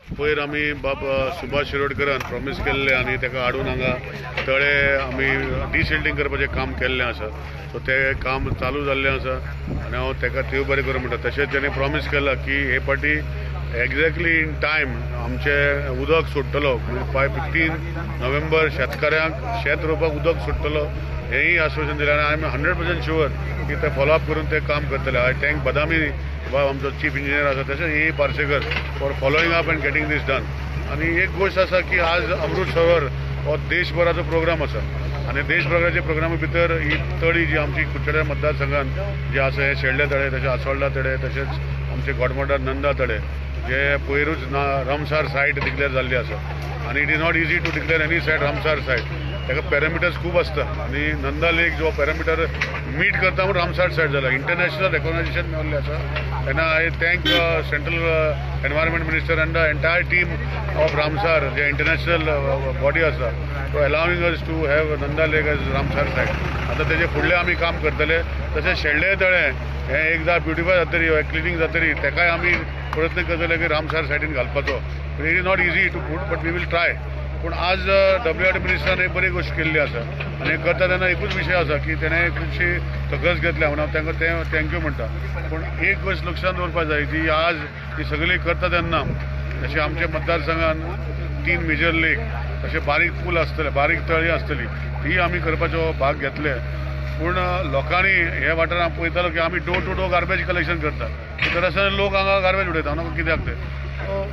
पयर आमी बाब सुभाष शिरोडकरान प्रॉमीस केल्लें आनी ताका हाडून हांगा तळे आमी डिसिल्टींग करपाचें काम केल्लें आसा. सो तें काम चालू जाल्लें आसा आनी हांव ताका देव बरें करूं म्हणटा. तशेंच तेणें प्रॉमीस केलां की हे फावटी एक्झॅक्टली इन टायम आमचें उदक सोडटलो, बाय 15 नोव्हेंबर शेतकाऱ्यांक शेत रोवपाक उदक सोडटलो हेंय आश्वासन दिलें आनी I am 100% sure की ते फॉलोअप करून ते काम करतले. I thank बदामी बाब आमचो चीफ इंजिनियर आसा, तशेंच A Parsekar for following up and getting this done. आनी एक गोश्ट आसा की आज अमृत सरोवर हो देशभराचो प्रोग्राम आसा आनी देशभराच्या प्रोग्रामा भितर ही तळी जी आमची कुडचड्या मतदारसंघान जी आसा, हे शेडले तळे, तशें आसोल्डा तळे, तशेंच आमचे गोडमोटार नंदा तळे जे पयरूच ना रामसार सायट डिक्लेअर जाल्ली आसा. आनी it is not easy to declare any site Ramsar site, ताका पॅरामिटर्स खूब आसता आनी नंदा लेक जो पॅरामिटर मीट करता म्हूण रामसार सायट जाला, इंटरनॅशनल रेकॉग्नायझेशन मेळिल्लें आसा. तेन्ना I thank central environment minister and the entire team of Ramsar J international body आसा to allowing us to have Nanda lake as Ramsar site. आतां तेजे फुडलें आमी काम करतले. तशेंच शेडले तळें हें एकदां ब्युटिफाय जातरी, क्लिनींग जातरी, तेकाय आमी प्रयत्न करतले की रामसार सायटीन घालपाचो. It is not easy to put but we will try. पूण आज डब्ल्यू आर डी मिनिस्टरान एक बरी गोश्ट केल्ली आसा आनी हें करता तेन्ना एकूच विशय आसा की तेणें खुबशी तकस घेतल्या म्हणून हांव तांकां तें thank you म्हणटा. पूण एक गोश्ट लक्षांत दवरपाक जाय की आज ही सगळी करता तेन्ना जशें आमच्या मतदारसंघान 3 मेजर लेक तशें बारीक पूल आसतले, बारीक तळी आसतली, ती आमी करपाचो भाग घेतले. पूण लोकांनी हे वाठारांत पळयतालो की आमी door to door garbage collection करता, तर आसतना लोक हांगा गार्बेज उडयता न्हू कित्याक ते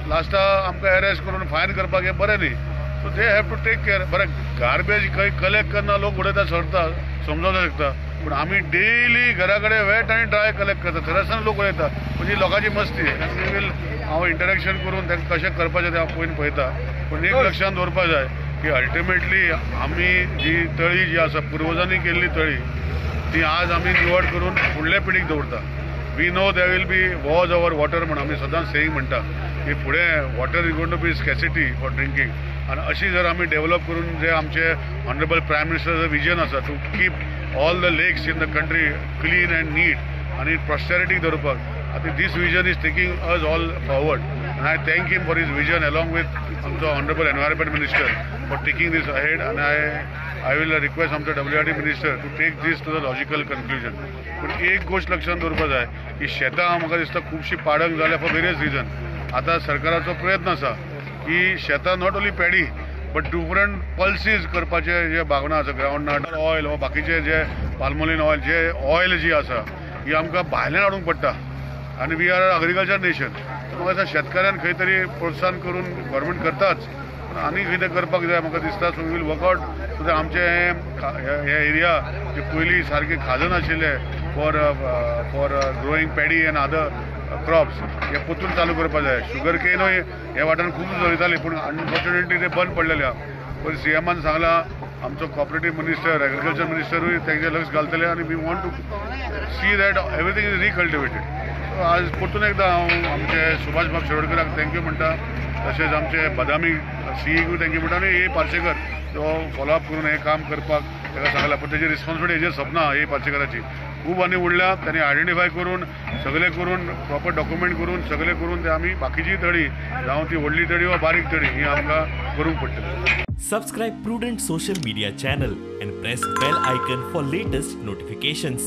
लास्टा आमकां एरेस्ट करून फायन करपाक हें बरें न्ही. So they have to take care. बरें गार्बेज खंय कलेक्ट करना लोक उडयता सरता समजोंक शकता, पूण आमी डेली घरा कडेन वेट आनी ड्राय कलेक्ट करता, थंय आसतना लोक उडयता, म्हणजे लोकांची मस्ती. We will हांव इंटरेक्शन करून तांकां कशें करपाचें तें हांव पळोवन पळयता. पूण एक लक्षांत दवरपाक जाय की अल्टिमेटली आमी जी तळी जी आसा पुर्वजांनी केल्ली तळी ती आज आमी निवड करून फुडले पिढीक दवरता. We know there will be wars over water म्हूण आमी सदांच सेईंग म्हणटा की फुडें water is going to be scarcity for drinking. आनी अशी जर आमी डेव्हलप करून जे आमचे ऑनरेबल प्रायम मिनिस्टराचो विजन आसा to keep all the lakes in the country clean and neat आनी प्रॉस्पेरिटी दवरपाक, आतां this vision is taking us all forward and I thank him for his vision along with आमचो honourable environment minister for taking this ahead. आनी I will request आमचो W R D minister to take this to the logical conclusion. पूण एक गोश्ट लक्षांत दवरपाक जाय की शेतां म्हाका दिसता खुबशीं पाडंग जाल्या फॉर वेरियस रिजन. आतां सरकाराचो प्रयत्न आसा की शेतां not only paddy but different pulses करपाचे जे भावना आसा, ग्रावंडनट ऑयल वा बाकीचे जे पाल्मोलीन ऑयल जे ऑयल जी आसा ही आमकां भायल्यान हाडूंक पडटा आनी we are agriculture nation. म्हाका दिसता शेतकाऱ्यान खंय तरी प्रोत्साहन करून गव्हर्मेंट करताच, पूण आनी कितें करपाक जाय म्हाका दिसता. So we will work out so that आमचे हे एरिया जे पयलीं सारके खाजन आशिल्ले for growing paddy and other crops हे परतून चालू करपाक जाय. शुगर केनूय हे वाठारान खूब चलयताली पूण अनफॉर्च्युनेटली ते बंद पडलेले आहा. पयर सी एमान सांगलां आमचो कॉपरेटीव मिनिस्टर एग्रीकल्चर मिनिस्टरूय तेंचे लक्ष घालतले आनी we want to see that everything is recultivated. So आज परतून एकदां हांव आमचे सुभाष बाब शिरोडकराक thank you म्हणटा, तशेंच आमचे बदामी सीईकूय thank you म्हणटा आनी ए पार्सेकर जो फॉलोअप करून हें काम करपाक ताका सांगलां. पूण तेजी रिस्पॉन्सिबिलिटी हेजेर सोंपना ए पार्सेकराची, खूब आनी उरल्या तांणी आयडेंटिफाय करून सगळें करून प्रॉपर डॉक्युमेंट करून सगळें करून ते आमी बाकीची तळी जावं ती व्हडली तळी वा बारीक तळी ही आमकां करूंक पडटली. Subscribe Prudent social media channel and press bell icon for latest notifications.